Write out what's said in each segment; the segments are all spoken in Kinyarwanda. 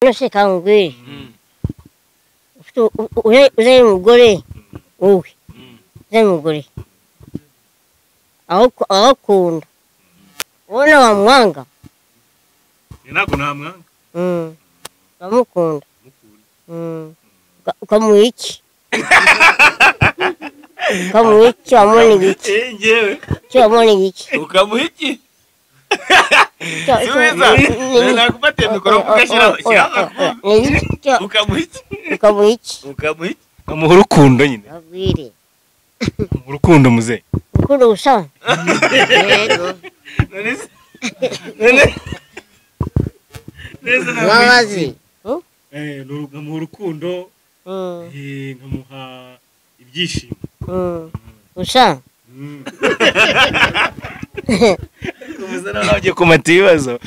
None kangwire uzanye umugore wowe uzanye umugore agakunda ubona wamwanga? Ntabwo namwanga. Uramukunda ukamuha iki? Ukamuha iki? Wamubona iki? Wamubona iki? Ukamuha iki? Subiza. Nakufatiye mikoro ugashyiraho. Ukamuha iki? Ukamuha iki? Ukamuha iki? Ukamuha urukundo nyine. Abwire. Urukundo muze. Urukundo gusa. Yego. None Mwabazi. Nkamuha urukundo, nkamuha ibyishimo. Gusa. Nawe ugiye kumata ibibazo.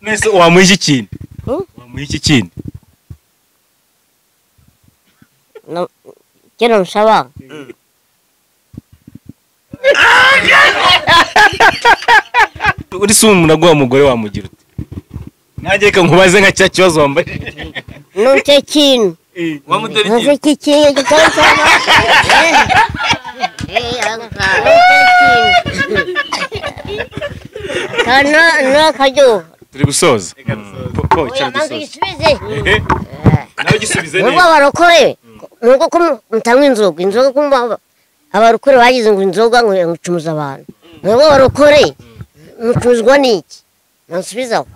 Nese wamuha iki kintu? Wamuha iki kintu? Icyo namusaba uri si umuntu aguha umugore wamugira ute? Nanjye reka nkubaze nka cya kibazo wambaye. Nonse kintu. Wamutera Nonse iki kintu cyangwa iki? Turi gusoza. Po icara dusoza. Nawe gisubize neza. Nubwo abarokore nubwo ko mutanywa inzoga, inzoga kumva abarokore bagize ngo inzoga ngo mucumuza abantu. Nubwo abarokore mucumuzwa n'iki? Nansubizaho.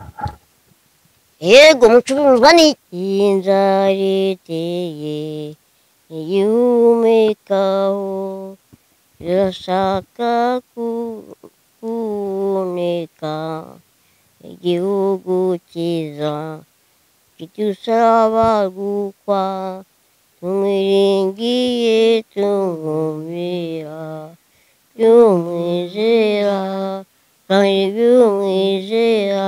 Yego mucumuzwa n'iki? Inzara iteye igihumekaho irashaka kuboneka igihugu cyiza kidusaba gukwa tumwiringiye tumwumvira by'umwizera kandi by'umwizera.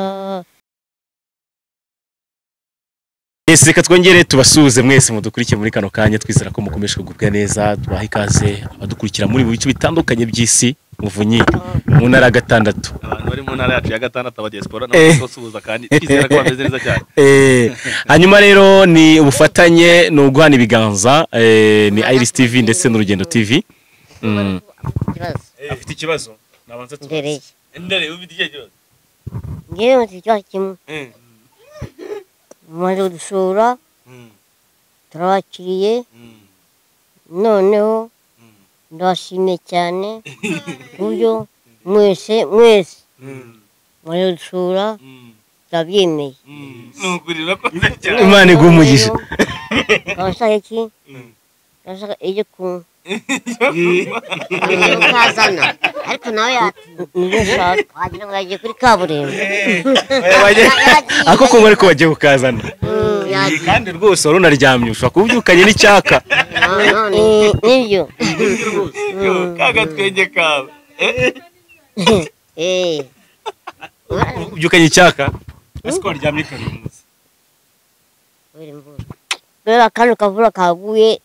Reka twongere tubasuhuze mwese mudukurikiye muri kano kanya, twizera ko mukomeje kugubwa neza. Tubaha ikaze abadukurikira muri mu bice bitandukanye by'isi. Muvunyi mu ntara ya gatandatu, abantu bari mu ntara yacu ya gatandatu aba diaspora nabo kandi twizera ko bameze neza cyane. Hanyuma rero ni ubufatanye ni uguhana ibiganza, ni Iris TV ndetse n'Urugendo TV. Afite ikibazo nabanza tubaze. Ndere ufite ikihe kibazo? Ngewe mfite ikibazo kimwe. Mumaze kudusura turabakiriye, noneho ndabashimiye cyane ku buryo mwese mwese mumaze kudusura turabyemeye. Imana iguhe umugisha. Nkaba iki? Ndashaka ibyo kunywa. Ukazana ariko nawe nibyo nshaka. Wagira ngo yagiye kuri kaburimbo. Ako kunywa ariko bagiye kukazana. Kandi rwose wari unaryamye ushobora kuba ubyukanye n'icyaka. Nibyo. Kagatwenge kawe. Ubyukanye icyaka? Ese ko waryamye kare uyu munsi? Kubera kano kavura kaguye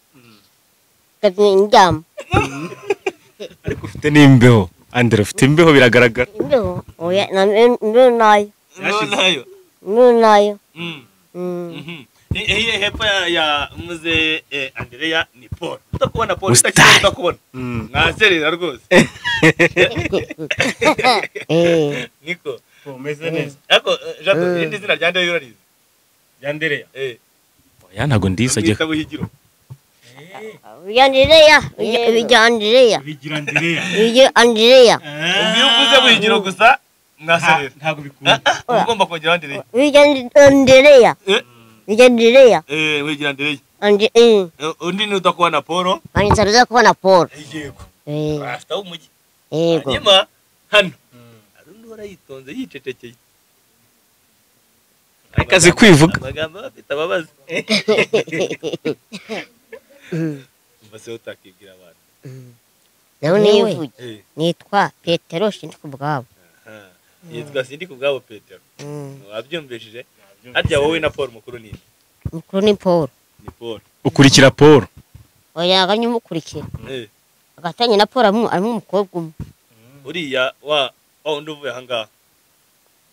ndyama. Ariko ufite n'imbeho. Andre ufite imbeho biragaragara. Imbeho? Oya, imbeho nayo. Nayo. Imbeho nayo. Hepfo ya muze Andrea ni Paul. Utakubona Paul, utakubona. Mwazerera rwose. Niko. Umeze neza. Ariko Jado, irindi zina rya Andrea urarizi? Rya Andrea? Oya ntago ndizi ajya. Buhigiro. Andrea, Bigira Andrea. Bigira Andrea. Bigira Andrea. Iyo uvuze Buhigiro gusa mwaserera. Ntago bikunda. Ugomba kongera Andrea. Bigira Andrea. Bigira Andrea. Bigira Andrea. Undi ni udakubona Paul. Anitsa udakubona Paul. Yego. Afite umugi. Yego. Hanyuma hano hari undi uhora yitonze yicecekeye. Akazi kwivuga. Amagambo afite ababazi. Mbese utakibwira abantu. Nawe nivuge. Nitwa Petero Sindikubwabo. Yitwa Sindikubwabo Petero. Wabyumvishije? Harya wowe na Paul mukuru ni? Mukuru ni Paul. Ni Paul. Ukurikira Paul? Oya akanyumukurikira. Agatanye na Paul arimo umukobwa umwe. Uriya wa undi uvuye aha ngaha.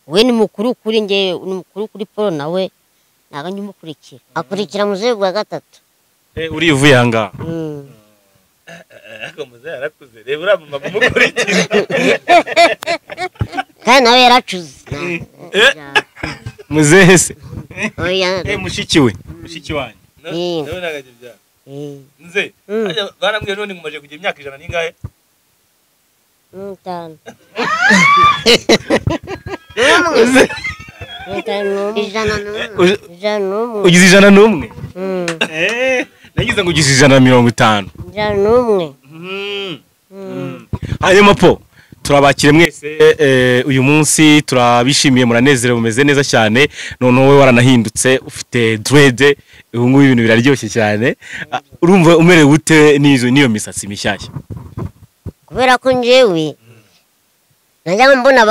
We ni mukuru kuri nge, ni mukuru kuri Paul, nawe ntabwo njya umukurikira. Akurikira muzehe bwa gatatu. Uriya uvuye aha ngaha. Ariko muzehe yarakuze, reba uriya mumama umukurikira. Kandi nawe yaracuze. Muzehe se? Oya. Mushiki we. Mushiki wanyu. Nawe ntabwo abyara. Nze, barambwiye none ngumaje kugira imyaka 100 n'ingahe? 5. 101. Ugize 101? Nagize ngo ugize 150. 101. Hanyuma po turabakire mwese uyu munsi turabishimiye, muranezerewe, mumeze neza cyane. Noneho wowe waranahindutse ufite dread, ubu ngubu ibintu biraryoshye cyane. Urumva umerewe ute n'iyo misatsi mishyashya? Kubera ko njyewe najya mbona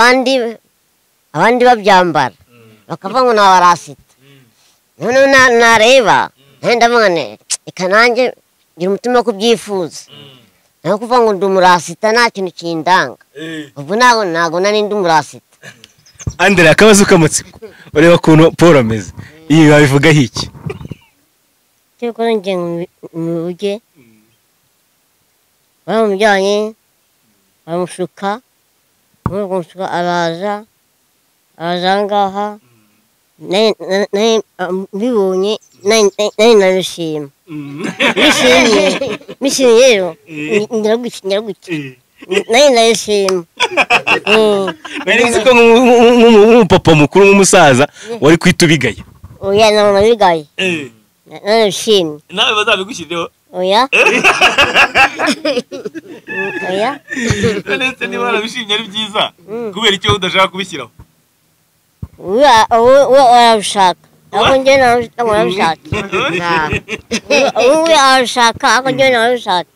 abandi babyambara bakavuga ngo nabarasita, noneho nareba ndavuga nti reka nanjye ngira umutima wo kubyifuza, naho kuvuga ngo ndi umurasita nta kintu kindanga. Ubu ntabwo nari ndi umurasita. Andrea, akabazo k'amatsiko, ureba ukuntu Paul ameze, iyi babivugaho iki? Cyokora njye mubuge baramujyanye baramushuka, araza aha ngaha, mbibonye nari nabishima, nishimye rero ngira gutya nari nabishima. Nari nzi ko nk'umupapa mukuru nk'umusaza wari kwita ubigaye. Oya, ntabwo nabigaye, narabishimye. Nawe bazabigushyirireho? Oya. Oya. Ndetse niba warabishimye ari byiza, kubera icyo udashaka kubishyiraho? We arabishaka, ariko njyewe ntabwo nabishaka. We arabishaka, ariko njyewe ntabwo nabishaka.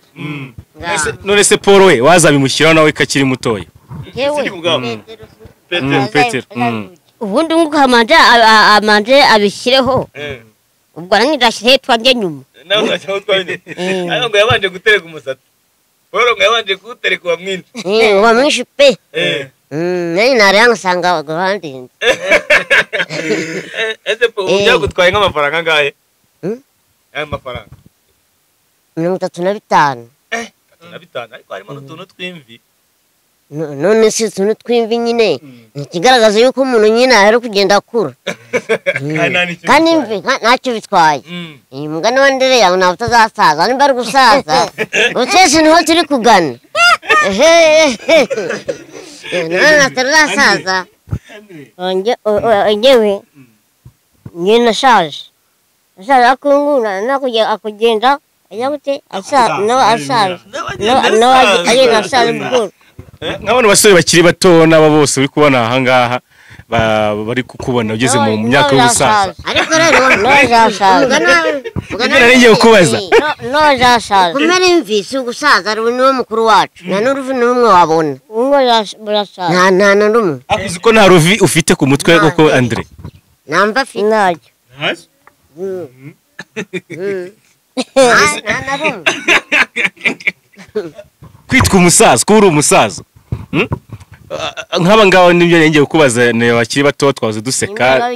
None se Paul we wazabimushyiraho nawe kakiri mutoya? Petero. Ubundi nguko amanje abishyireho, ubwo nanjye twanjye nyuma. Nawe uzashyiraho twanjye. Ariko ngo yabanje gutereka umusatsi. Paul ngo yabanje kuwutereka uba mwinshi. Uba mwinshi pe. Nari nareba ngasanga bandinze. Ese Paul byagutwaye nk'amafaranga angahe? Ayo mafaranga 35. 35, ariko harimo n'utuntu tw'imvi. None si utuntu tw'imvi nyine, ikigaragaza yuko umuntu nyine ari kugenda akura. Kandi imvi ntacyo bitwaye. Iyi mugani wa Andereya ntabwo utazasaza, nimba ari gusaza twese niho turi kugana. None atarasaza. Njyewe njye nashaje, ariko ubu ngubu akugenda ajya gute asaza, agenda asaza ubworo. Nk'abantu basore bakiri bato n'aba bose uri kubona aha ngaha bari kukubona ugeze mu myaka y'ubusaza. Ariko rero nari ngiye kukubaza. Kumera imvi si ugusaza, ari niwe mukuru wacu, nta n'uruvi n'umwe wabona. Nta na rumwe. Uzi ko nta ruvi ufite ku mutwe koko Andre? Nta mva afite. Ntacyo. Nta na rumwe. Kwitwa umusaza, kuba uri umusaza. Nk'aba ngaba nibyo ngiye kukubaza, ni abakiri bato twahoze duseka.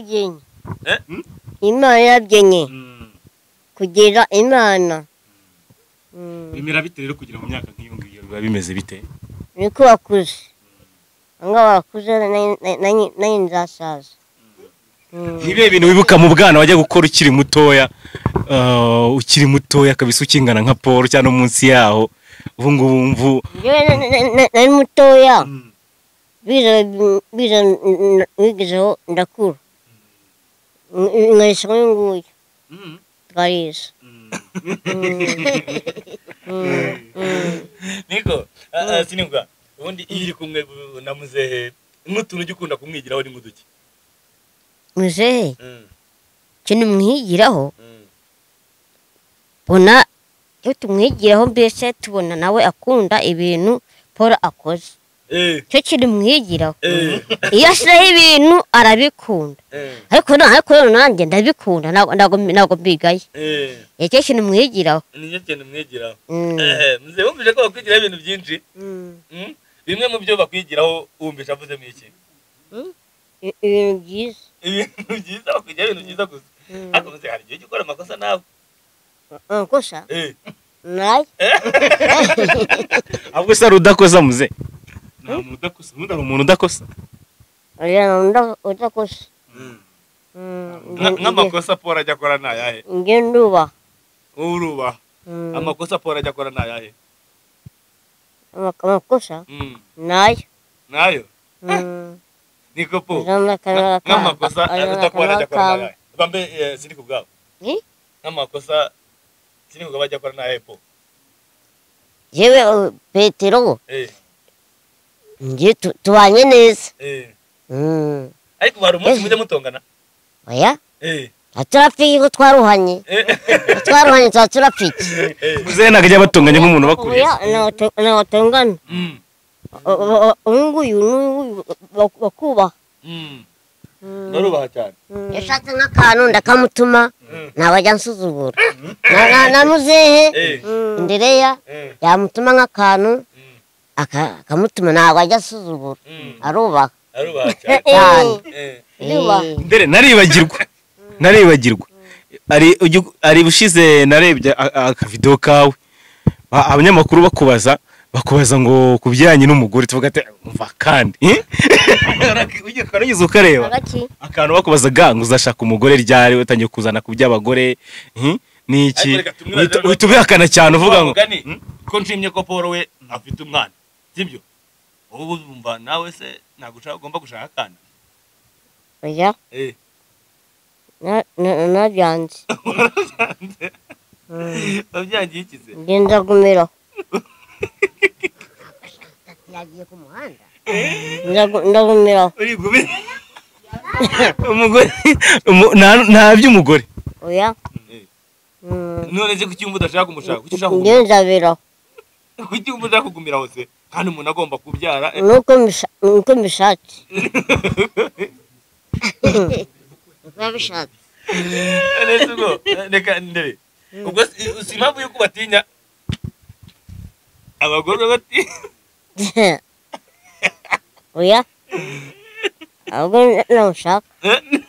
Imana yarabyenye kugira Imana. Bimera bite rero kugira mu myaka nk'iyo ngiyo, biba bimeze bite? Niko bakuze, anga bakuze nanjye nzasaza. Nibihe bintu wibuka mu bwana wajya gukora ukiri mutoya, ukiri mutoya kabisa ukingana nka Paul cyangwa munsi yaho? Ubu ngubu mvu nari mutoya, bigezeho ndakura nkarisa nk'uyu nguyu twarisa. Niko sinibwa ubundi iyo uri kumwe na muzehe nk'utuntu ujya ukunda kumwigiraho ni nk'uduki? Muzehe ikintu mwigiraho mbona iyo tumwigiraho mbese tubona nawe akunda ibintu Paul akoze. Cyo kintu mwigiraho, iyo ashyiraho ibintu arabikunda, ariko nanjye ndabikunda, ntabwo mbigaye. Icyo kintu mwigiraho. Nicyo kintu mwigiraho. Muzehe wumvise ko bakwigiraho ibintu byinshi? Bimwe mu byo bakwigiraho wumvise avuzemo iki? Ibintu byiza. Ibintu byiza, bakujya ibintu byiza gusa. Ariko muze hari igihe ukora amakosa nawe. Amakosa? Nayo. Ahubwo se hari udakosa muze? Nta muntu udakosa, ubundi hari umuntu udakosa. Oya, udakosa. Nk'amakosa Paul ajya akora ni ayahe? Njye ndubaha. Urubaha. Amakosa Paul ajya akora ni ayahe? Amakosa? Nayo. Nayo? Niko po. Nk'amakosa udakora ajya akora ni ayahe? Bambe sindi ku bwabo. Nk'amakosa sindi ku bwabo ajya akora ni ayahe po? Yewe Petero. Njye tubanye neza. Ariko hari umunsi mujya mutongana? Oya. Turapfiki ko twaruhanye. Twaruhanye tuba turapfiki. Muzehe ntabwo ajya batonganya nk'umuntu bakuriye. Oya, ntabwo batongana. Uyu nguyu n'uyu bakubaha. Barubaha cyane. Yashatse nk'akantu ndakamutuma ntabwo ajya ansuzugura. Na muzehe Andereya yamutuma nk'akantu akamutuma ntabwo ajya asuzugura. Arubaha. Arubaha cyane. Ndere naribagirwa. Ari bushize narebye akavideo kawe. Abanyamakuru bakubaza ngo kubijyanye n'umugore tuvuga ati umva kandi. Ugiye karanyuze ukareba. Akantu bakubazaga ngo uzashaka umugore ryari utangiye kuzana ku by'abagore niki uhita ubihakana cyane uvuga ngo ko nshimye ko Paul we afite umwana. Sibyo? Ubu umva nawe se ntabwo ugomba gushaka akana. Oya. Nabyanze. Wabyangiye iki se? Njye ndagumiraho. Yagiye ku muhanda. Ndagumiraho. Urigumira. Umugore nta by'umugore. Oya. None se kuki wumva udashaka kumushaka? Kuki ushaka kugumira? Njye nzabiraho. Kuki wumva ushaka kugumiraho se? Kandi umuntu agomba kubyara. Nuko mbishatse. Babishatse. Nese ubwo reka ndebe. Ubwo si impamvu yuko batinya abagore batinya. Oya. Abagore ntabwo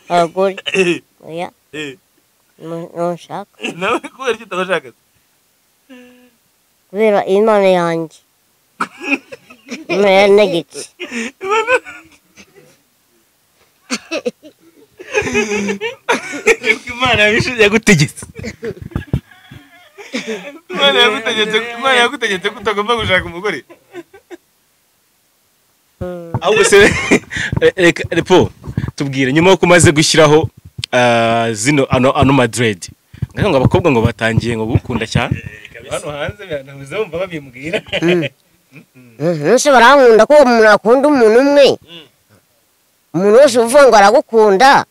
abagore. Oya. Ntabwo. Nawe kubera iki utabashaka? Kubera Imana yanjye. Imana yantegetse. Imana yagutegetse. Imana yagutegetse ko utagomba gushaka umugore. Ahubwo se reka po tubwire nyuma yo kumaze gushyiraho zino ano Madrid. Ngo abakobwa ngo batangiye ngo gukunda cyane. Hano hanze nabuze bumva babimbwira. Nse barankunda ko umuntu akunda umuntu umwe. Umuntu wese uvuga ngo aragukunda,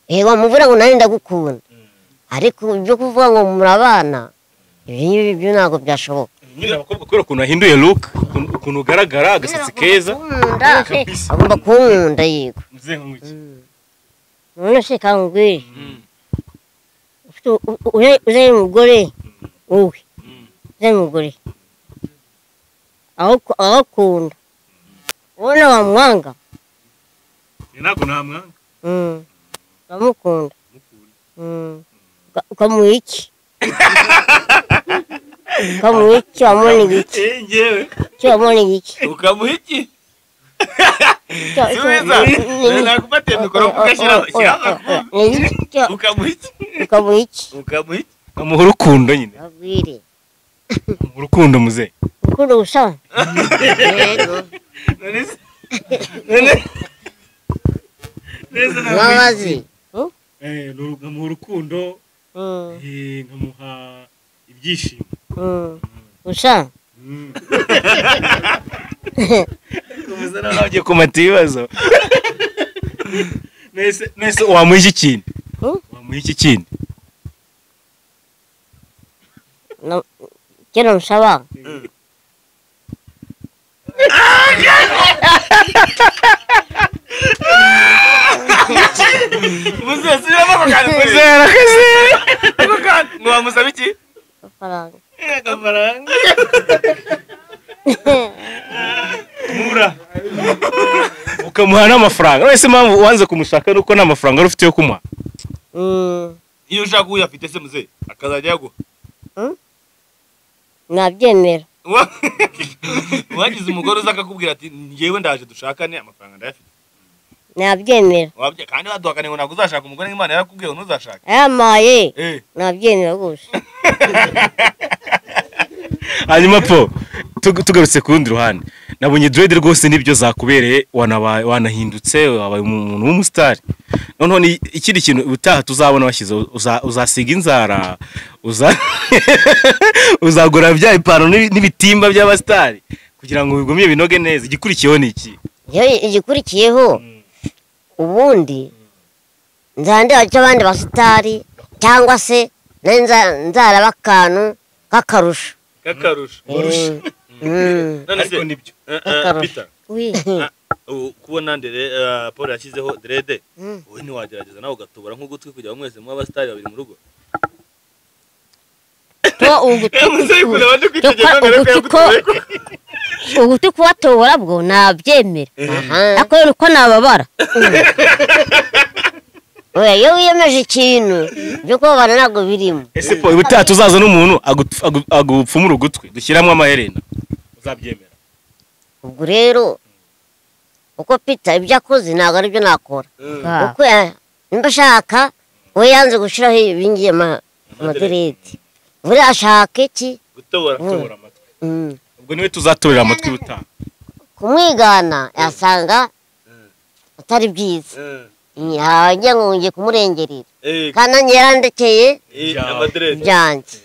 wamubwira ngo nanjye ndagukunda. Ariko ibyo kuvuga ngo murabana, ibi byo ntabwo byashoboka. Nyine abakobwa kubera ukuntu ahinduye look, ukuntu ugaragara agasatsi keza. Agomba kunkunda yego. None se kangwire. Uzanye umugore wowe. Uzanye umugore. Agakunda. Wowe wamwanga. Ntabwo namwanga. Uramukunda. Ukamuha iki? Ukamuha iki? Wamubona iki? Wamubona iki? Ukamuha iki? Subiza. Nakufatiye mikoro ugashyiraho. Ukamuha iki? Ukamuha iki? Ukamuha iki? Ukamuha urukundo nyine. Babwire. Urukundo muze. Urukundo gusa. Yego. None Mwabazi. Nkamuha urukundo, nkamuha ibyishimo. Gusa. Muze nawe ugiye kumata ibibazo. Nese wamuha iki kindi? Wamuha iki kindi? Kera nsaba. Muze subiramo ako kantu. Muze arakaze. Ako kantu ngo wamusaba iki? Amafaranga. Amafaranga. Mura. Ukamuha n'amafaranga. None se impamvu wanze kumushaka nuko nta mafaranga wari ufite yo kumuha? Iyo ushaka uyafite se muze akazajya yaguha. Nabyemera. Wagize umugore uza akakubwira ati ngewe ndaje dushakane amafaranga ndayafite. Nabyemera. Wabye kandi baduhakane ngo ntabwo uzashaka umugore nk'Imana yarakubwiye ngo ntuzashake. Ayamaye. Nabyemera rwose. Hanyuma po tugarutse ku rundi ruhande nabonye dread rwose nibyo zakubereye, wanahindutse wabaye umuntu w'umusitari. Noneho ni ikindi kintu ubutaha tuzabona washyize, uzasiga inzara, uzagura bya ipantaro n'ibitimba by'abasitari kugira ngo bigumye binoge neza. Igikurikiyeho ni iki? Igikurikiyeho ubundi nzandeba cy'abandi basitari cyangwa se nzaraba akantu k'akarusho. Kakarusho. None se nibyo Peter. Oui. Kubona ndere Paul yashyizeho dread, wowe ntiwagerageza nawe ugatobora nk'ugutwi kugira ngo mwese muba abasitari babiri mu rugo? Ugutwi kubatobora bwo nabyemera. Ariko rero uko nababara. Oya, iyo wiyemeje ikintu byo kubabara ntabwo birimo. Ese po ubutaha tuzaza n'umuntu agupfumura ugutwi dushyiramo amaherena, uzabyemera? Ubwo rero uko Peter ibyo akoze ntabwo aribyo nakora. Uko nimba ashaka we yanze gushiraho ibingiye amadirede, buriya ashaka iki? Gutobora amatwi. Ubwo niwe tuzatorera amatwi ubutaha. Kumwigana yasanga atari byiza. Ngiye ngo ngiye kumurengerera kandi nanjye yarandekeye byanjye.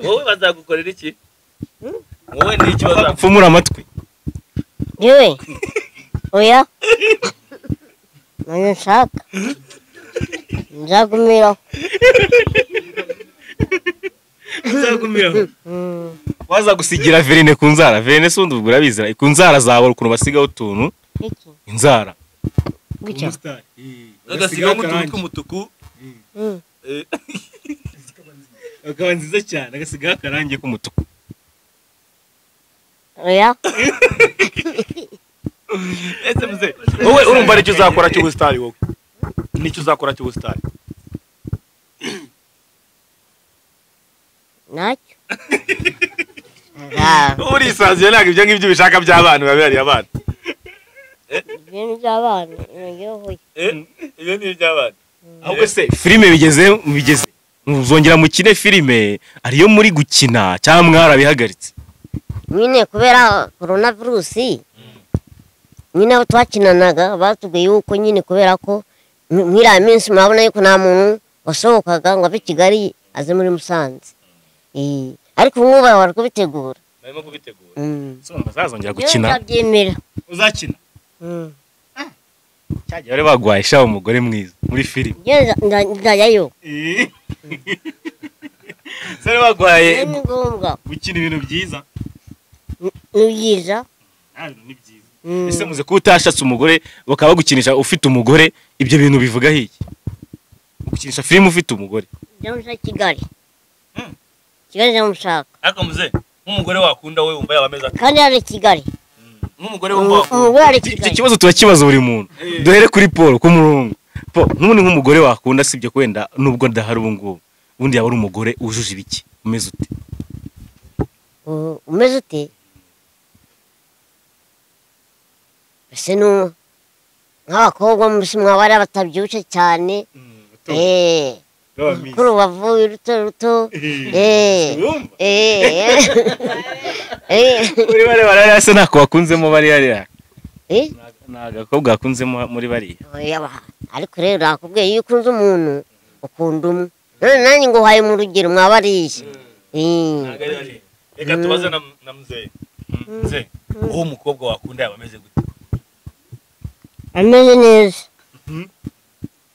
Wowe bazagukorera iki? Wowe ni iki bazagupfumura amatwi? Yewe. Oya. Nanjye nshaka nzagumiraho. Nzagumiraho. Wazagusigira verine ku nzara. Verine se undi urabizira ku nzara zawe ukuntu basigaho utuntu. Inzara. Agasigaho utuntu tw'umutuku. Akaba nziza cyane, agasigaho akarangi k'umutuku. Oya. Ese muze, wowe urumva aricyo uzakora cy'ubusitari wowe? Nicyo uzakora cy'ubusitari? Nacyo. Urisaziye ntabwo ibyo ngibyo bishaka by'abana babihariye abana. Ibintu by'abana, ibyo ni iby'abana. Ahubwo se filime bigeze muzongera mukine filime ariyo muri gukina cyangwa mwarabihagaritse? Nyine kubera coronavirus nyine aho twakinanaga batubwiye yuko nyine kubera ko mwiriya minsi murabona yuko nta muntu wasohokaga ngo ave Kigali aze muri Musanze. Ariko ubu ngubu bari kubitegura. Barimo kubitegura. Bazazongera gukina. Nzabyemera. Uzakina? Cyagiye bari bagwaye sha umugore mwiza muri filime. Nzajyayo. Sare bagwaye gukina ibintu byiza. Ni byiza. Ni byiza. Ese muze ko utashatse umugore bakaba bagukinisha ufite umugore, ibyo bintu bivuga hiki? Gukinisha filime ufite umugore. Ndamushaka Kigali. Kigali ndamushaka. Ariko muze nk'umugore wakunda we wumva yaba ameze ate? Kandi ari Kigali. Nk'umugore wumva wakunda. Icyo kibazo turakibaza buri muntu. Duhere kuri Paul ku murongo. Paul, n'ubundi nk'umugore wakunda sibyo kwenda nubwo ndahari ubu ngubu. Ubundi yaba ari umugore wujuje ibiki? Umeze ute? Umeze ute? Ese no nk'abakobwa mwaba batabyibushye cyane kuri ubavu ruto ruto muri bari barariya se ntako bakunzemo bariya ni agakobwa gakunzemo muri bariya. Ariko rero nakubwiye iyo ukunze umuntu ukunda umwe, none nanjye ngo uhaye mu rugero mwabariye. Reka tubaze na muzehe. Muzehe, wowe umukobwa wakunda yaba ameze gute? Ameze neza,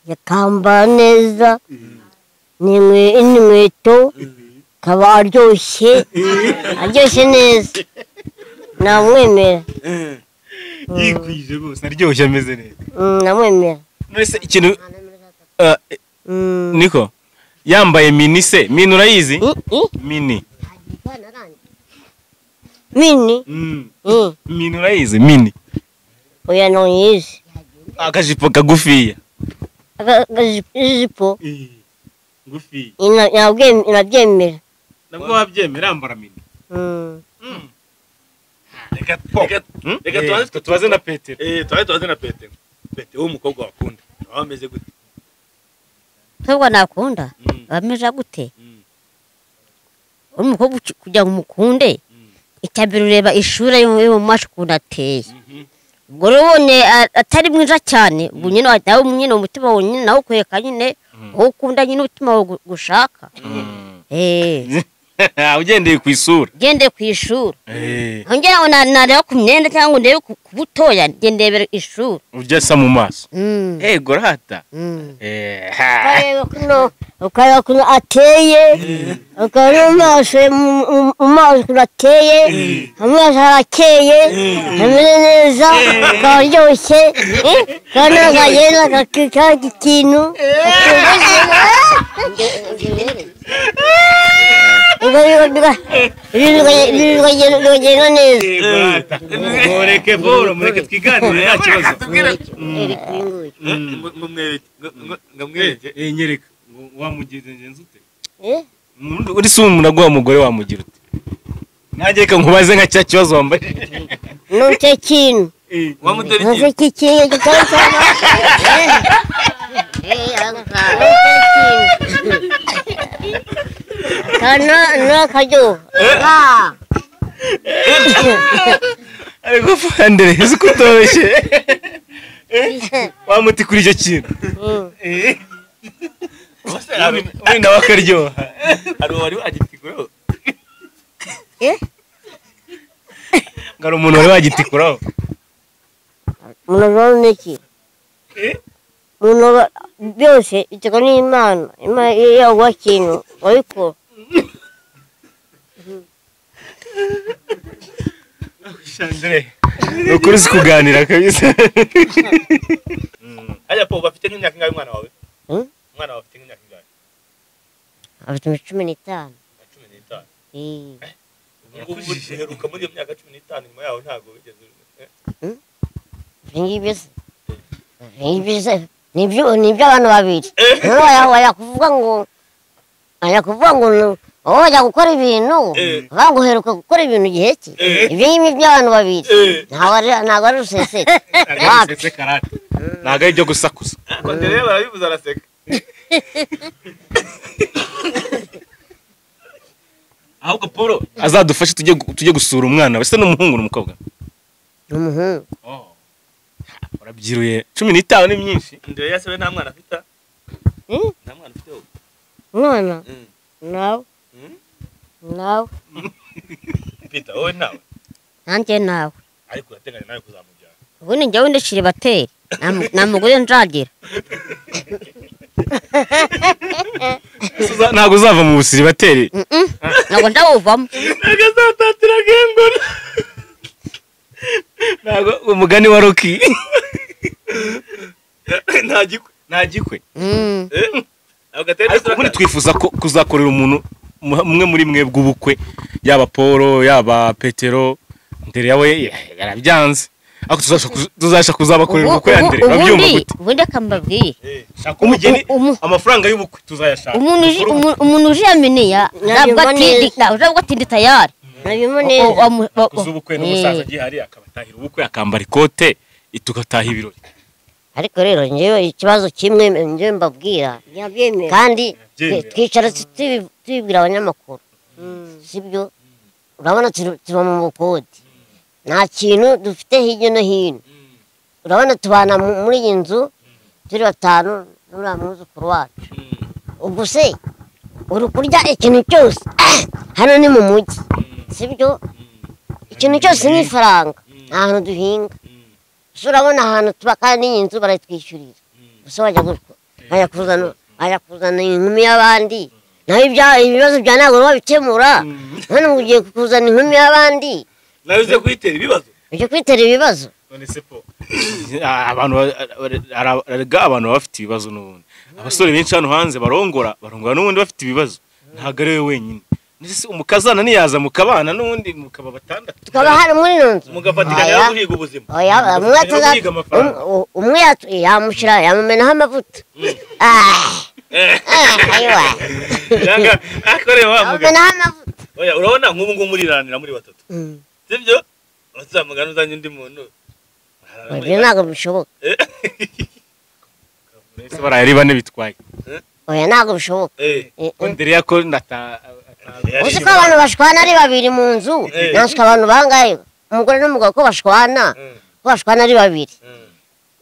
yakambara neza, n'inkweto, akaba aryoshye, aryoshye neza, namwemera. Yikwije rwose, aryoshye ameze neza. Namwemera. None se ikintu niko yambaye mini se, mini urayizi? Mini. Mini. Mini urayizi mini? Oya ntuyizi. Akajipo kagufiya. Akajipo. Ngufiya. Inabyemera. Nabwo wabyemera ambara mini. Reka reka tubaze na Petero. Tubaze na Petero. Petero umukobwa wakunda. Wameze gute? Umukobwa nakunda bameze gute? Umukobwa kugira ngo umukunde icyambere ureba ishura yo mu maso ukuntu ateye. Ubwo rero ubonye atari mwiza cyane, ubwo nyine nawe nyine umutima wawe nyine nawe ukwereka nyine wowe ukunda nyine umutima wawe gushaka. Ugendeye ku isura. Ugendeye ku ishura. Ngira ngo nareba ku myenda cyangwa ndebe ku butoya, njye ndebera ishura. Ujya asa mu maso. Ego rata. Ukareba ukuntu ateye, ukareba mu maso ukuntu ateye, amaso arakeye, ameze neza, akaba aryoshye, kandi akagenda akakika ikintu. Ibintu neza. Mureke Paul, mureke twiganire nta kibazo. Ngamwereke. Nyereka wamugira ngenzi ute? Uri si umuntu aguha umugore wamugira ute? Nanjye reka nkubaze nka cya kibazo wambaye. Ntuce kintu. Wamutera iki? Ntuce kintu kitari cyane. Kana akaryoha. Ariko Andere uzi ko utoroshye. Wamuti kuri icyo kintu. Wenda wakaryoha. Hari uwari wagitikuraho? Ngari umuntu wari wagitikuraho? Umuntu n'iki? Umuntu byose biterwa n'Imana. Imana iyo yaguha ikintu wabikora. Andre, ukuri si kuganira kabisa. Hajya po bafite nk'imyaka ingahe umwana wawe? Umwana wawe afite nk'imyaka ingahe? Afite 15. 15. Ubwo uheruka muri iyo myaka 15 nyuma yaho ntago wigeze. Ngibi se nibyo abantu babiri. Waya kuvuga ngo wajya gukora ibintu baguheruka gukora ibintu gihe ki ibyo ngibyo by'abantu babiri ntabwo ari ruseseka. Ntabwo ari ibyo gusakuza. Rero barabivuze araseka. Ahubwo Paul azadufashe tujye gusura umwana we. Se n'umuhungu n'umukobwa? Ni umuhungu. Urabyiruye 15 ni myinshi. Ndere yase we nta mwana afite? Nta mwana ufite wowe? Umwana? Nawe. Nawe. Peter wowe nawe? Nanjye nawe. Ariko urateganya nawe kuzamubyara? Ubundi njyewe ndishira bateri. Nta mugore nzagira. Ntabwo uzava mu busiribateri. Ntabwo ndawuvamo. Nagazatatira gengona. Ntabwo umugani wa Rocky. Nta gikwe. Nta gikwe. Ariko ubundi twifuza ko kuzakorera umuntu umwe muri mwebwe ubukwe, yaba Paul, yaba Petero, Ndere yawe yarabyanze. Ariko tuzasha kuzabakorera ubukwe ya Ndere. Urabyumva gute? Ubundi akambabwiye. Shaka umugeni amafaranga y'ubukwe tuzayashaka. Umuntu uje yameniya ntabwo atindi tayari. Kuzubukwe n'umusaza gihari akabatahira ubukwe akambara ikote tugataha ibirori. Ariko rero njyewe ikibazo kimwe njyewe mbabwira kandi twicara tubibwira abanyamakuru sibyo? Urabona tuba mu bukode, nta kintu dufite hirya no hino. Urabona tubana muri iyi nzu turi batanu n'uriya mwuzukuru wacu. Ubwo se uri kurya ikintu cyose hano ni mu mujyi sibyo? Ikintu cyose ni ifaranga, nta hantu duhinga. Urabona ahantu tuba kandi n'iyi nzu barayitwishyurira. Gusa wajya kuzana inkumi y'abandi naho ibibazo bya ntabwo babikemura. None ngo ugiye kuzana inkumi y'abandi nawe uze kwitera ibibazo. Uje kwitera ibibazo. None se po abantu abantu bafite ibibazo n'ubundi. Abasore benshi hano hanze barongora n'ubundi bafite ibibazo. Ntabwo ari we wenyine. Nese umukazana niyaza mukabana n'ubundi mukaba batandatu. Tukaba hari muri ino nzu. Mugafatikanya no guhiga ubuzima. Oya, umwe yamushyira yamumenaho amavuta. Ayiwa. Yanga akore wa mugabo. Yamumenaho amavuta. Oya, urabona nk'ubu ngubu muriranira muri batatu. Sibyo? Uzamugana uzanye undi muntu. Ibyo ntabwo bishoboka. Ese baraye ari bane bitwaye. Oya, ntabwo bishoboka. Nderiya ko ndata uzi ko abantu bashwana ari babiri mu nzu, nanswe abantu bangaye umugore n'umugabo ko bashwana, ko bashwana ari babiri.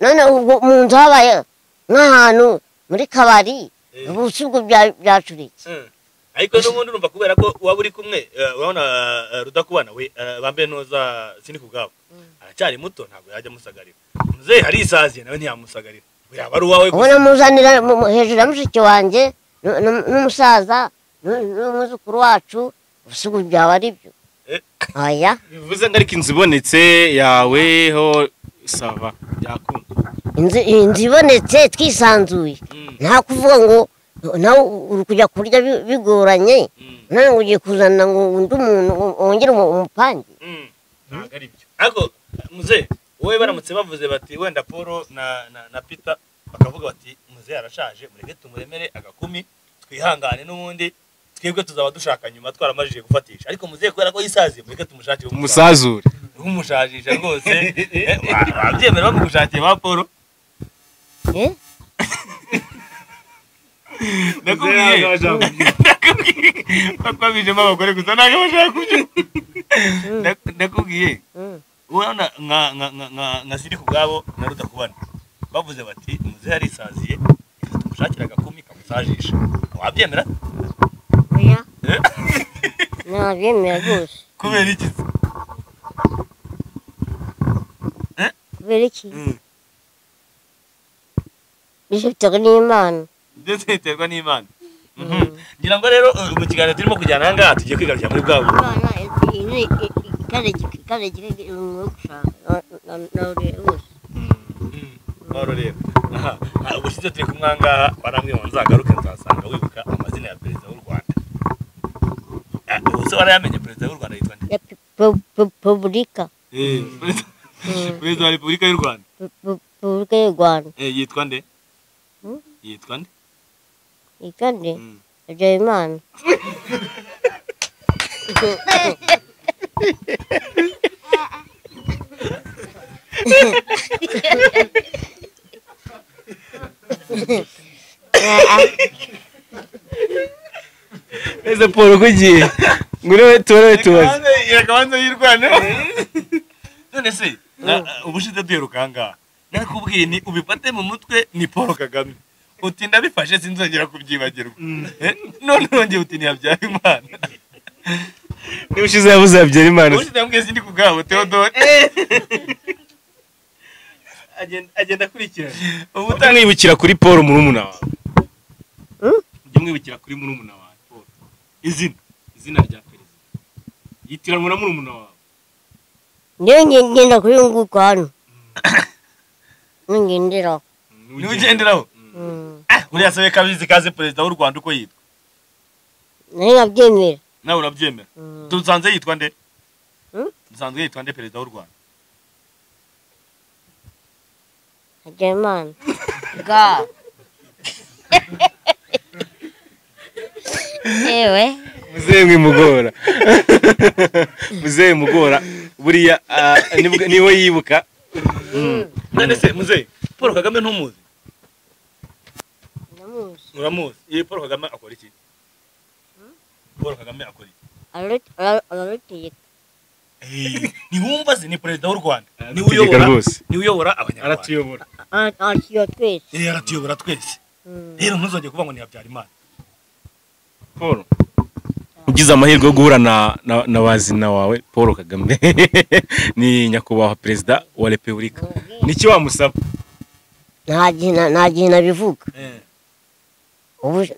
None ubwo mu nzu habaye nk'ahantu muri kabari, ubu si ubwo byacuritse. Ariko n'ubundi urumva kubera ko waba uri kumwe, urabona Rudakubana we bambe ntoza sini kubwabo. Aracyari muto ntabwo yajya amusagarira. Muzehe harisaziye nawe ntiyamusagarira. Yaba ari uwawe gusa. Ubona muzanira hejuru ya mushiki wanjye n'umusaza n'umwuzukuru wacu, ubusugu byaba ari byo. Oya. Bivuze ngo ariko inzu ibonetse yawe ho sava byakunda. Inzu ibonetse twisanzuye. Nta kuvuga ngo nawe uri kujya kurya bigoranye, none ngo ugiye kuzana ngo undi muntu wongere umupange. Ntabwo ari byo. Ariko muzehe wowe baramutse bavuze bati wenda Paul na Peter bakavuga bati muzehe arashaje mureke tumuremere agakumi twihangane n'ubundi twebwe tuzaba dushaka nyuma twaramajije gufatisha, ariko muzehe kubera ko yisaziye mureke tumushakire umusazure umushajisha rwose. Wabyemera bamugushakire ba Paul? Ndakubwiye bakwabijemo abagore gusa ntabwo bashaka kubyumva. Ndakubwiye urabona nka siri kubwabo na Rudakubana bavuze bati muzehe arisaziye tumushakire agakumi kamusajisha, wabyemera? Oya, nabyemera rwose. Kubera iki? Kubera iki? Biterwa n'Imana. Ndetse biterwa n'Imana. Ngira ngo rero mu kiganiro turimo kujyana aha ngaha tugiye kwigarukira muri bwa buryo. Ubushize turi kumwe aha ngaha warambwiye ngo nzagaruke nzasanga wibuka amazina ya perezida w'u Rwanda. Ubuse warayamenye perezida w'u Rwanda yitwa nde? Repubulika. Perezida wa Repubulika y'u Rwanda. Repubulika y'u Rwanda. Yitwa nde? Yitwa nde? Yitwa nde? Habyarimana. Ese Paul kugiye ngure tore tubaze yakabanza yirwaneho. None se ubushize duheruka aha ngaha narakubwiye ni ubifate mu mutwe ni Paul Kagame, uti ndabifashe sinzongera kubyibagirwa. None nongeye uti ni Habyarimana. Niba ushize yabuze Habyarimana. Ubushize yambwiye sindi kubwabo Theodore. Agenda akurikirana. Ubu mwibukira kuri Paul murumuna wawe. Ujye mwibukira kuri murumuna wawe Paul. Izina rya perezida. Yitiranwa na murumuna wawe. Niyo ngenda kuri nguko hano. Ngenderaho. Niyo ugenderaho? Uriya sabe kabizi kaze perezida w'u Rwanda uko yitwa. Nawe urabyemera. Nawe urabyemera. Dusanze yitwa nde? Dusanzwe yitwa nde perezida w'u Rwanda? Habyarimana. Ga. Ewe. Muzehe mwimugora. Muzehe mugora buriya niwe yibuka. None se muzehe Paul Kagame ntumuzi? Ndamuzi. Uramuzi? Ye Paul Kagame akora iki? Paul Kagame akora iki? Ararutegeka. Ntiwumva se ni perezida w'u Rwanda. Ni uyobora. Ni uyobora abanyarwanda. Aratuyobora. Aratuyobora twese. Aratuyobora twese. Rero ntuzongere kuvuga ngo ni Habyarimana. Paul ugize amahirwe yo guhura na bazina wawe Paul Kagame ni nyakubahwa perezida wa Repubulika, niki wamusaba? Nta gihe nabivuga.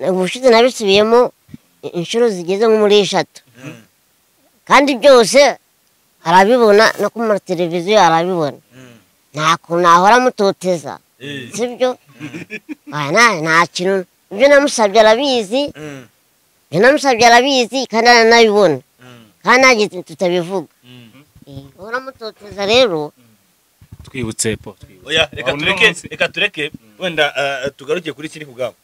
Ubushize nabisubiyemo inshuro zigeze nko muri 3, kandi byose arabibona no ku mateleviziyo arabibona. Nta kuntu ahora amutoteza, sibyo? Nta kintu ibyo namusabye arabizi. Ibyo namusabye arabizi kandi aranabibona, kandi nta tutabivuga. Uramutoteza rero. Twibutse po, twibutse. Oya, reka tureke wenda tugaruke kuri kiri kugabo.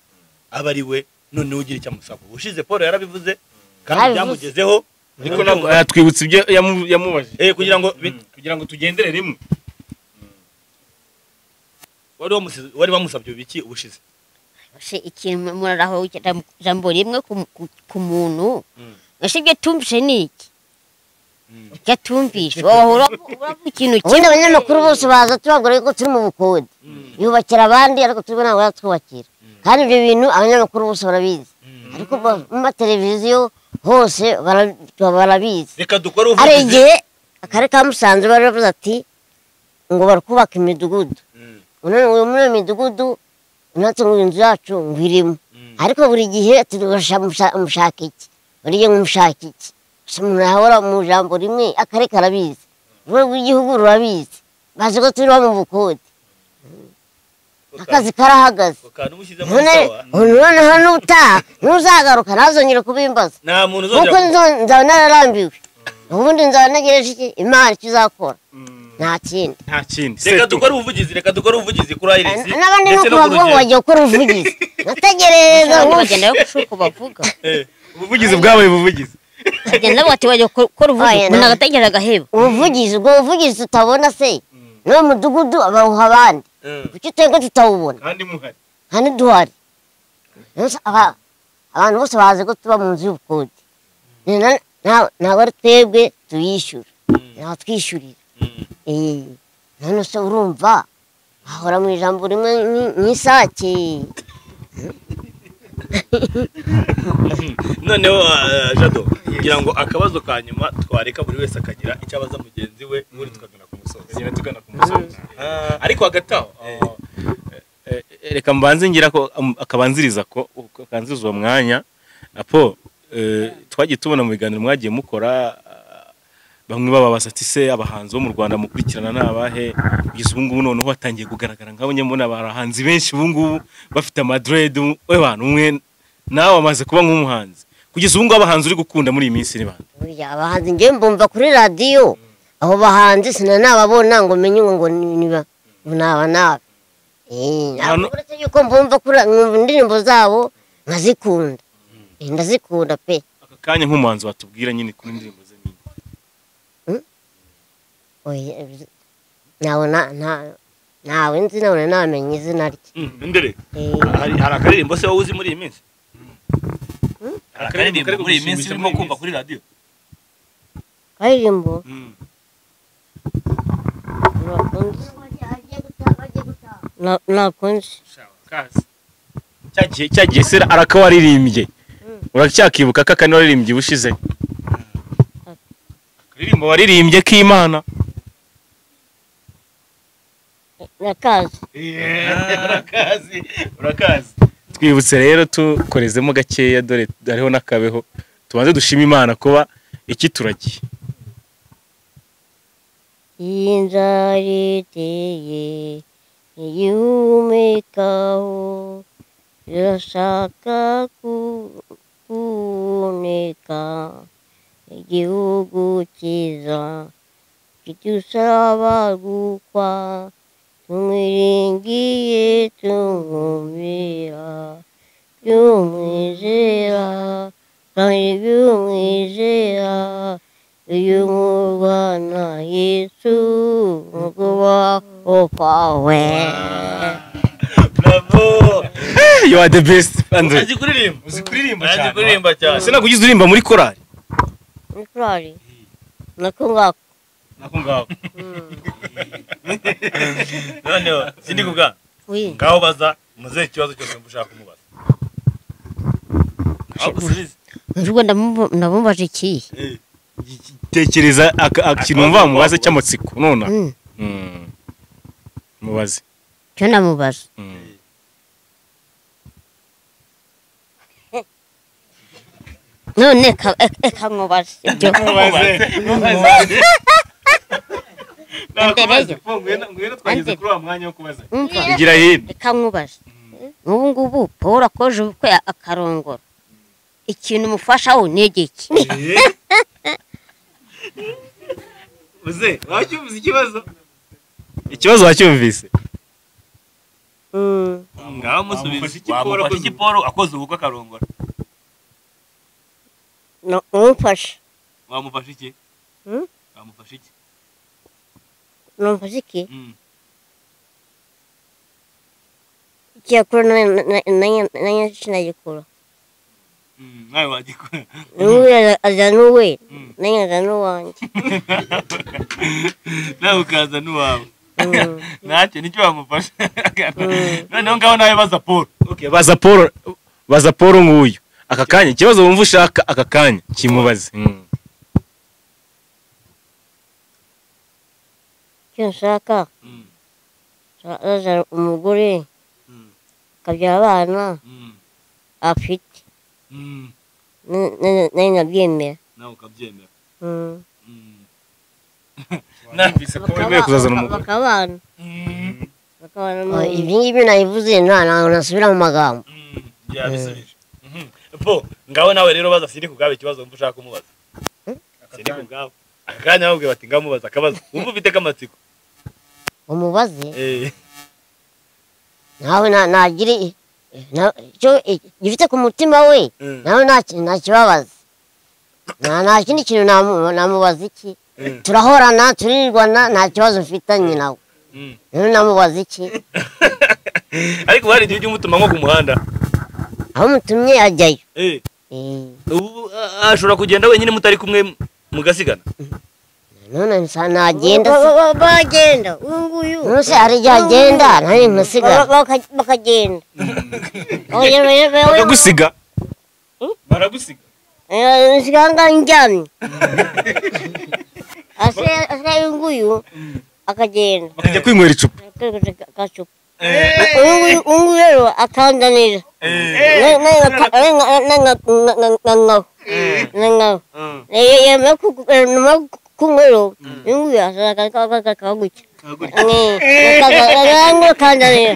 Aba ari we none ugira icyo amusaba. Ushize Paul yarabivuze kandi byamugezeho. Ariko twibutse ibyo yamubajije. Kugira ngo tugendere rimwe. Wari wamusabye biki ubushize? Se ikintu muraraho jambo rimwe ku muntu. Ese ibyo tumvishe ni iki? Ibyo tumvishe wahora uravuga ikintu kimwe. Ubundi abanyamakuru bose baza tubabwira ko turi mu bukode. Yubakira abandi ariko turi ntabwo yatwubakira. Kandi ibyo bintu abanyamakuru bose barabizi. Ariko mu mateleviziyo hose barabizi. Reka dukore ubuvugizi. Hari igihe akarere ka Musanze bari bavuze ati ngo barukubaka imidugudu. None muri iyo midugudu natwe ngo inzu yacu ngo irimo. Ariko buri gihe mushaka iki? Buri gihe mushaka iki? Gusa umuntu ahora mu jambo rimwe, akarere karabizi, urwego rw'igihugu rurabizi, bazi ko turi mu bukode. Akazi karahagaze. Noneho nutaha ntuzagaruka ntazongere kubimbaza. Kuko nzaba nararambiwe. Ubundi nzaba ntegereje iki? Imana icyo izakora. Nta kindi. Nta kindi. Reka dukore ubuvugizi, reka dukore ubuvugizi kuri Iris. N'abandi nuko bavuga ngo bagiye gukora ubuvugizi. Nategereza bagenda yo bavuga. Ubuvugizi bwabaye ubuvugizi. Bagenda bati bagiye gukora ubuvugizi, umuntu agategereza agaheba. Ubuvugizi, ubwo buvugizi tutabona se. No mudugudu abawuha abandi. Kuki twebwe tutawubona? Kandi muhari. Kandi duhari. Abantu bose bazi ko tuba mu nzu y'ubukode. Ntabwo ari twebwe tuyishyura. Ntabwo twishyurira. None se urumva ahora mu ijambo rimwe nk'isake. Noneho Jado, kugira ngo akabazo ka nyuma twareka buri wese akagira icyo abaza mugenzi we, ubundi tukagana ku musozo. Tugana ku musozo. Ariko hagati aho reka mbanze ngira ko akabanziriza ko akanziriza uwo mwanya. Apo twagiye tubona mu biganiro mwagiye mukora bamwe bababaza ati se abahanzi bo mu Rwanda mukurikirana nabahe, kugeza ubu ngubu noneho batangiye kugaragara nk'abo nyamuna abahanzi benshi ubu ngubu bafite amadread, we bantu umwe nawe amaze kuba nk'umuhanzi. Kugeza ubu ngubu abahanzi uri gukunda muri iyi minsi ni bande? Burya abahanzi ngiye mbumva kuri radio, abo bahanzi sinanababona ngo menye ngo niba naba nabe. Uretse yuko mbumva kuri indirimbo zabo nkazikunda. Ndazikunda pe. Aka kanya nk'umuhanzi watubwira nyine kuri indirimbo ze ni? Oya, nawe nzi nawe namenye izina rye. Ndere. Hari akaririmbo se wowe uzi muri iyi minsi? Hari akaririmbo muri iyi minsi urimo kumva kuri radio? Akaririmbo? Nakunze. Cyagiye se arakawaririmbye. Uracyakibuka kaka ni waririmbye ubushize? Akaririmbo waririmbye k'Imana. Urakazi. Urakazi, urakazi. Twibutse rero tukorezemo gakeya dore hariho n'akabeho. Tubanze dushima Imana kuba ikituragiye. Inzara iteye ihumekaho irashaka kuboneka igihugu cyiza kidusaba gukwa tumwiringiye tumwumvira by'umwizera kandi by'umwizera uyu murwana Yesu kubaho kwawe. Bravo! You are the best, Andre. Uzi kuririmba? Uzi kuririmba cyane. Uzi kuririmba cyane. Sinakugize uririmba muri korali? Muri korali? Nako ngako. Nako ngako. Noneho sindi kubwa. Ngaho baza muzehe ikibazo cyose mbushaka kumubaza. Aho gusubiza. Njugo ndamumbaje iki? Tekereza ikintu numva mubaze cy'amatsiko nona. Mubaze. Cyo namubaza. None eka nkubaze ibyo. Mubaze. Ngwino twageze kuri wa mwanya wo kubaza. Igira hino. Eka nkubaze. N'ubu ngubu Paul akoje ubukwe akarongora. Ikintu mufashaho ni igiki? Uze wacyumvise ikibazo? Ikibazo wacyumvise? Ngaho musubize. Wamufasha iki Paul akoze ubukwe akarongora? No, umufasha. Wamufasha iki? Wamufasha iki? Namufasha iki? Icyakora nanjye sinagikora. Nawe wagikora. N'uwe aza n'uwe, nanjye aza n'uwanjye. Nawe ukaza n'uwawe. Ntacyo nicyo wamufasha. Noneho ngaho nawe baza Paul. Okay, baza Paul, baza Paul nguyu. Aka kanya ikibazo wumva ushaka aka kanya kimubaze. Icyo nshaka aza umugore akabyara abana afite. Nanjye nabyemera. Nawe ukabyemera. Numvise ko wemeye kuzazana umugore. Bakabana. Bakabana. Ibi ngibi nabivuze ntabwo nasubira mu magambo. Yabisubije. Po, ngaho nawe rero baza siri kugabe ikibazo wumva ushaka kumubaza. Siri kugabe. Akanya babwiye bati ngamubaza akabazo. Wumva ufite kamatsiko. Umubaze? Nawe nagire icyo gifite ku mutima we, nawe ntakibabaza. Nta kindi kintu namubaza iki? Turahorana, turirwana, nta kibazo mfitanye nawe. Rero namubaza iki? Ariko hari igihe ujya umutuma nko ku muhanda. Aho mutumye ajyayo. Ubu ashobora kugenda wenyine mutari kumwe mugasigana. None nsa nagenda bagenda uyu. None hari igihe agenda nanjye nkasigara. Bakagenda. Bakagusiga? Baragusiga? Nsiganga njyamye. Ase nguyu akagenda. Bakajya kwinywera icupa. Akacupa. Uyu rero akandanira. Kunywero nguyu akagutya. Akandanira.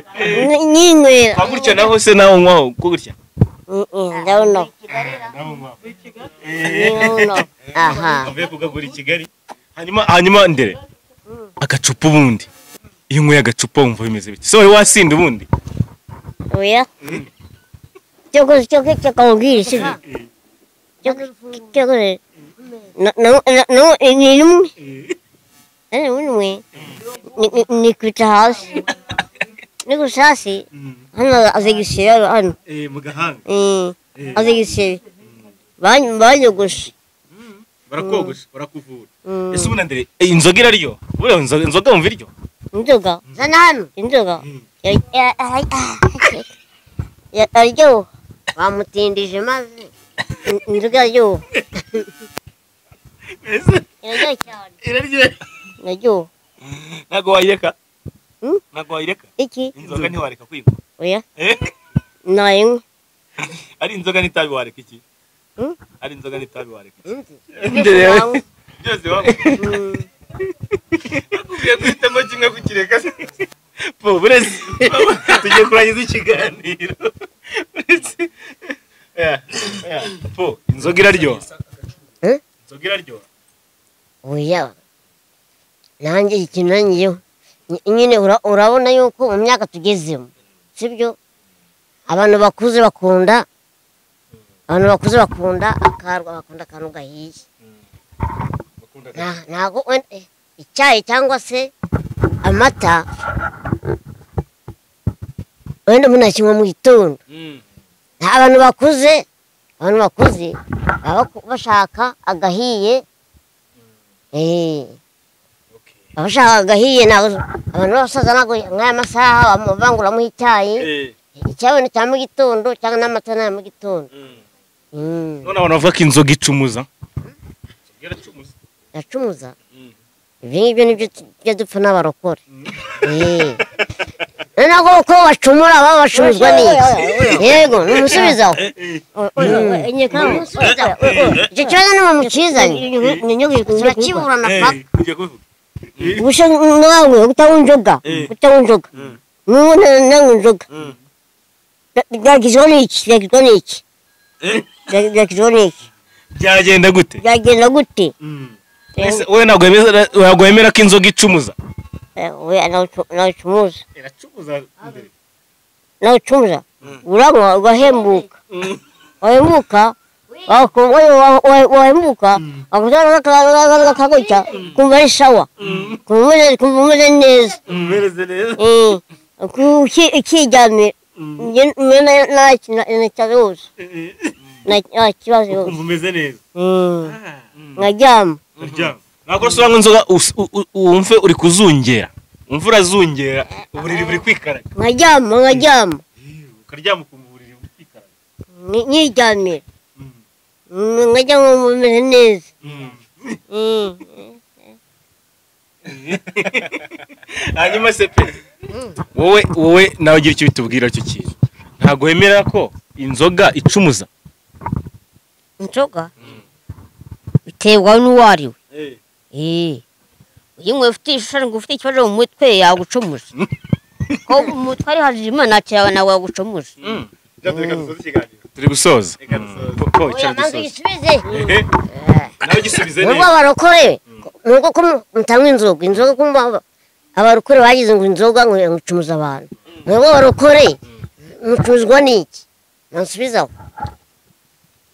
Ninywera. Kagutya naho se naho unywaho kugutya? Ndabona. Aha. Avuye kugagura i Kigali. Hanyuma ndere. Agacupa ubundi. Iyo unyweye agacupa wumva bimeze bite? Se wari wasinda ubundi? Oya. Cyo kawubwira sibyo? Cyo no ni rumwe. Rumwe. Nikubita hasi. Nikubita hasi. Hano azigisebe hano. Mu gahanga. Azigisebe. Banyogoshe. Barakogosha, barakuvura. Ese ubundi ndere inzoga iraryoha? Buriya inzoga wumva iryoha? Inzoga. Zana hano. Inzoga. Araryoha. Bamutindije maze. Inzoga iraryoha. Iraryoha cyane. Iraryoha. Iraryoha. Ntabwo wayireka? Ntabwo wayireka? Iki? Inzoga ntiwareka kwinywa? Oya. Nayinywa. Ari inzoga n'itabi wareka iki? Ari inzoga n'itabi wareka iki? Byose wanywa. Nakubwiye guhitamo kimwe kukireka. Po, burezi. Tugiye kurangiza ikiganiro. Burezi. Po, inzoga iraryoha. Inzoga iraryoha. Oya. Nanjye ikintu nanjyeho. Nyine urabona yuko mu myaka tugezemo. Sibyo? Abantu bakuze bakunda akarwa, bakunda akantu gahiye. Ntago icyayi cyangwa se amata wenda umuntu akinywa mu gitondo. Abantu bakuze baba bashaka agahiye. Bashaka agahiye. Abantu b'abasaza ntabwo nk'aya masaha bamuvanguramo icyayi. Icyayi ni cya mu gitondo cyangwa n'amata ni aya mu gitondo. None abantu bavuga ko inzoga icumuza. Iracumuza? Ibi ngibyo nibyo tujya dupfa n'abarokore. Ntabwo uko bacumura baba bacumuzwa n'iki? Yego, numusubizaho. Icyo kibazo niba mukizanye turakiburana paka. Ubuse nawe utanywa inzoga, n'ubu nanywa inzoga. Byagizwe n'iki? Byagizwe n'iki? Byakizwa n'iki? Byagenda gute? Byagenda gute? Ese wowe ntabwo wemera ko inzoga icumuza? Oya, ntawucumuza. Iracumuza mbere. Ntawucumuza. Uranywa ugahembuka. Wahembuka wahembuka akagutya kumva ari sawa, kumva umeze neza. Umeze neza. Ukiryamira nta kibazo. Nta kibazo. Ukumva umeze neza. Nkaryama. Ntabwo urasura inzoga wumve uri kuzungera. Wumve urazungera uburiri buri kwikaraga. Nkaryama nkaryama. Ukaryama ukumva uburiri buri kwikaraga. Nkiryamira. Nkajya nkumva umeze neza. Hanyuma se pe wowe nawe ugira icyo bitubwira icyo kintu. Ntabwo wemera ko inzoga icumuza? Inzoga biterwa n'uwo ari we. Iyo ufite ishusho ngo ufite ikibazo mu mutwe yagucumuza. Ko mu mutwe ari hazima nta nawe yagucumuza. Turi gusoza. Nawe gisubize neza. Nubwo abarokore nubwo ko mutanywa inzoga, inzoga kumva abarokore bagize ngo inzoga ngo icumuza abantu. Nubwo abarokore mucumuzwa n'iki? Nansubizaho.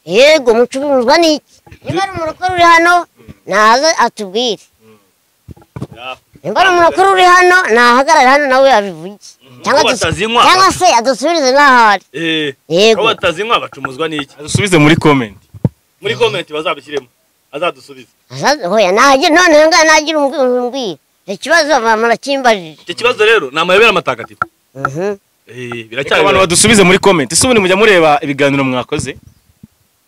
Yego mucumuzwa n'iki? Niba ari umurokore uri hano naza atubwire. Niba ari umurokore uri hano nahagarara hano nawe abivuge. Cyangwa se adusubirize n'ahari. Yego. Ko batazinywa bacumuzwa n'iki? Adusubize muri comment. Muri comment bazabishyiremo. Azadusubize. Hoya naje none nga nagira umubwira. Ikibazo murakimbajije. Icyo kibazo rero ni amayobera matagatifu. Biracyari abantu badusubize muri comment. Ese ubundi mujya mureba ibiganiro mwakoze?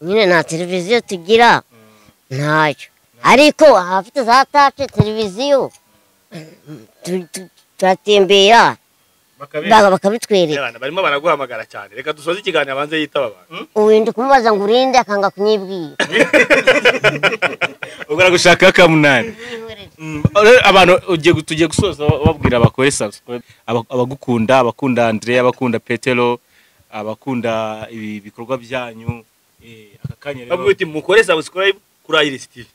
Nyine nta televiziyo tugira. Ntayo. Ariko abafite za tace televiziyo turatembera bakabitwereka. Barimo baraguhamagara cyane. Reka dusoze ikiganiro abanze yitaba abantu. Uwindi kumubaza ngo urinde akanga kunyibwira. Ubwo aragushaka kamunani. Abantu tugiye gusoza babwira bakore subscribe, abagukunda, abakunda Andrea, abakunda Petero, abakunda ibi bikorwa byanyu. Aka kanya rero babwira uti mukore subscribe kuri Iris TV.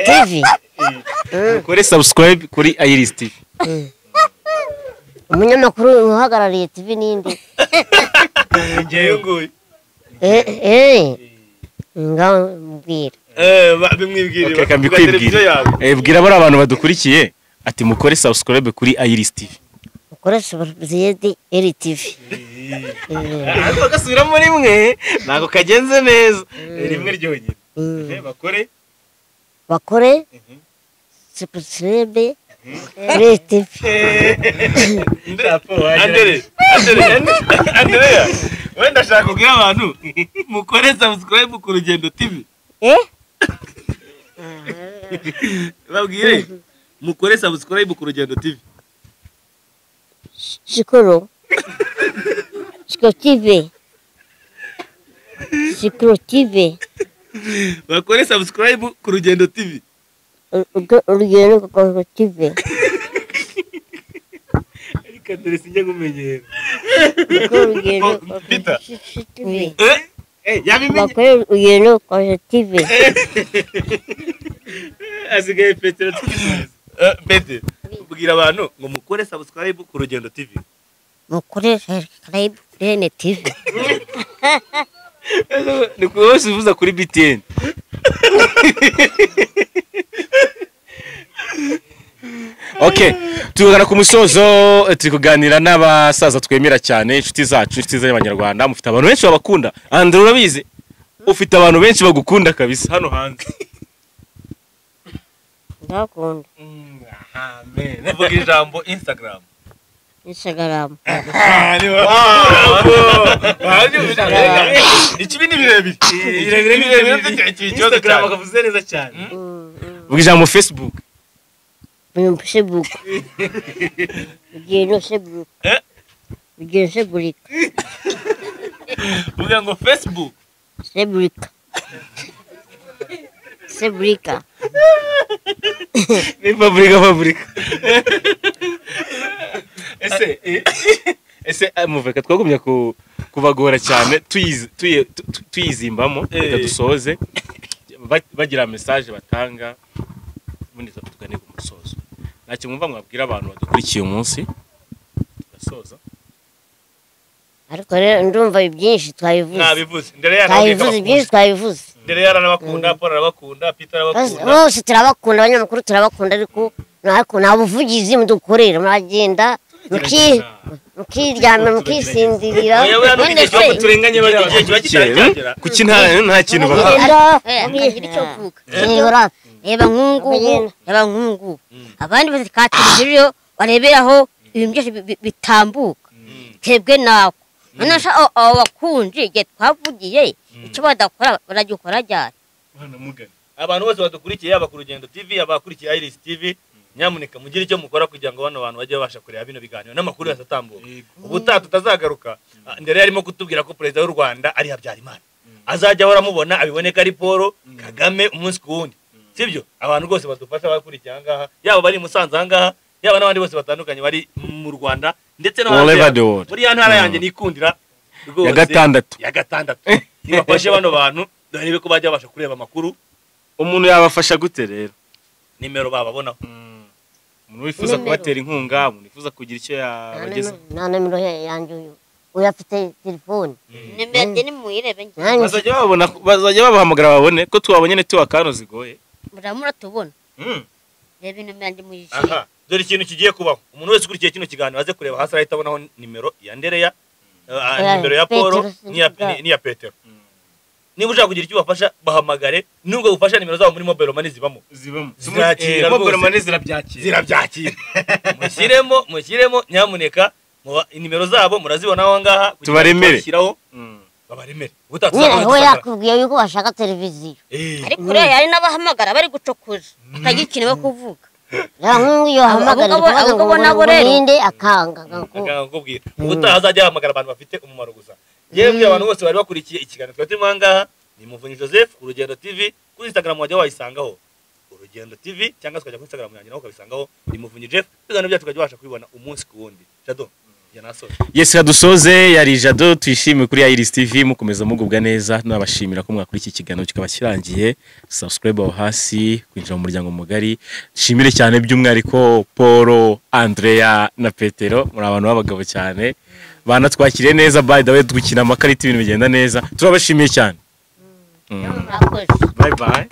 TV. Mukore subscribe kuri Iris TV. Umunyamakuru uhagarariye TV ninde? Ngewe. Ngambwira. Bimwibwire. Okay, bwira bari abantu badukurikiye ati mukore subscribe kuri Iris TV. Mukore subscribe Iris TV. Ariko gasubiramo rimwe ntago kagenze neza. Rimwe ryonyine. Bakore bakore subscribe Iris TV. Andrea, wenda ashaka kubwira abantu mukore subscribe ku Rugendo TV. Babwire mukore subscribe ku Rugendo TV. Shikoro. Shikoro TV. Shikoro TV. Bakore subscribe ku Rugendo TV. Urugendo TV. Ariko Andrea sinjya kumenyera. Urugendo TV. Yabimenye. Bakore urugendo TV. Asigaye Petero tukimuzi. Pete, ubwira abantu ngo mukore subscribe ku Rugendo TV. Mukore subscribe kuri TV. Ni kuwose uvuza kuri BTN. Okay, tugana ku musozo turi kuganira n'abasaza twemera cyane, inshuti zacu, inshuti z'abanyarwanda. Mufite abantu benshi babakunda. Andrew urabizi? Ufite abantu benshi bagukunda kabisa hano hanze. Ndakunda. Amen. Uvuga ijambo Instagram. Instagram. Ikibi ni birebire. Instagram akavuze neza cyane. Uvuga ijambo Facebook. Facebook. Ugendo Facebook. Ugendo Facebook. Uvuga ngo Facebook. Facebook. Facebook. Ni fabrika. Ese Ese muveka twagumya kubagora cyane tuyizimbamo, reka dusoze bagira message batanga ubundi tugane ku musozo. Ntacyo mwumva mwabwira abantu badukurikiye umunsi tugasoza? Ariko rero ndumva ibyinshi twabivuze. Nabivuze. Ndere yarabakunda. Byinshi twabivuze. Ndere yaranabakunda, Paul arabakunda, Peter arabakunda. Bose turabakunda, abanyamakuru turabakunda, ariko nta buvugizi mudukorera, muragenda mukiryama mukisinzirira. Turenganye bari kuki nta kintu bakora. Ngira icyo mvuga. Reba nkungu, reba nkungu. Abandi bazikatiriye bareberaho ibintu byose bitambuka. Twebwe nako. None se abo bakunje igihe twavugiye icyo badakora baragikora ryari? Abantu bose badukurikiye yaba ku Rugendo TV, abakurikiye Iris TV, nyamuneka mugire icyo mukora kugira ngo bano bantu bajye babasha kureba bino biganiro n'amakuru yose atambuka. Ubutaha tutazagaruka, Ndere yarimo kutubwira ko perezida w'u Rwanda ari Habyarimana. Azajya ahora amubona abiboneka ari Paul Kagame umunsi ku wundi. Sibyo? Abantu rwose badufasha bakurikiye aha ngaha, yaba bari Musanze aha ngaha, yaba n'abandi bose batandukanye bari mu Rwanda ndetse no hanze. Muri ya ntara yanjye nikundira rwose ya gatandatu. Nibafashe bano bantu barebe ko bajya babasha kureba amakuru. Umuntu yabafasha gute rero? Nimero bababonaho. Umuntu wifuza kubatera inkunga, umuntu wifuza kugira icyo yabageza. Nta nimero yanjye uyu. Uyafite telefone. Nimero ni muyirebe nge. Bazajya babona, bazajya babahamagara babone ko twabonye network hano zigoye. Muramura tubona. Reba nimero yanjye muyishire. Aha, dore ikintu kigiye kubaho. Umuntu wese ukurikiye kino kiganiro aze kureba hasi arahita abonaho nimero ya Ndereya, nimero ya Paul n'iya Petero. Niba ushaka kugira icyo ubafasha bahamagare, nubwo ufasha nimero zabo muri mobile money zibamo. Zirakira rwose. Mobile money zirabyakira. Mushyiremo nyamuneka nimero zabo murazibona aho ngaha tubaremere. Shyiraho babaremere. Nyine yakubwiye yuko bashaka televiziyo. Ariko rero yari n'abahamagara bari gucokoza akagira ikintu bo kuvuga. Nkungu yo hamagara ngo ninde akanga akakubwira. Ubutaha azajya ahamagara abantu bafite umumaro gusa. Yemwe abantu bose bari bakurikiye ikiganiro twari turimo aha ngaha ni Muvunyi Joseph ku Rugendo TV, kuri Instagram wajya wayisangaho Urugendo TV, cyangwa se ukajya kuri Instagram yanjye naho ukabisangaho ni Muvunyi Jeff. Ibiganiro byacu ukajya ubasha kubibona umunsi ku wundi. Jado Yes, dusoze yari Jado, tuyishime kuri Iris TV, mukomeza mugubwa neza. Nabashimira ko mwakuri iki kiganiro kikaba kirangiye. Subscribe aho hasi kwinjira mu muryango mugari. Shimire cyane by'umwihariko Paul, Andrea na Petero, muri abantu b'abagabo cyane banatwakiriye neza. By the way, dukina amakarita ibintu bigenda neza. Turabashimiye cyane. Bye bye.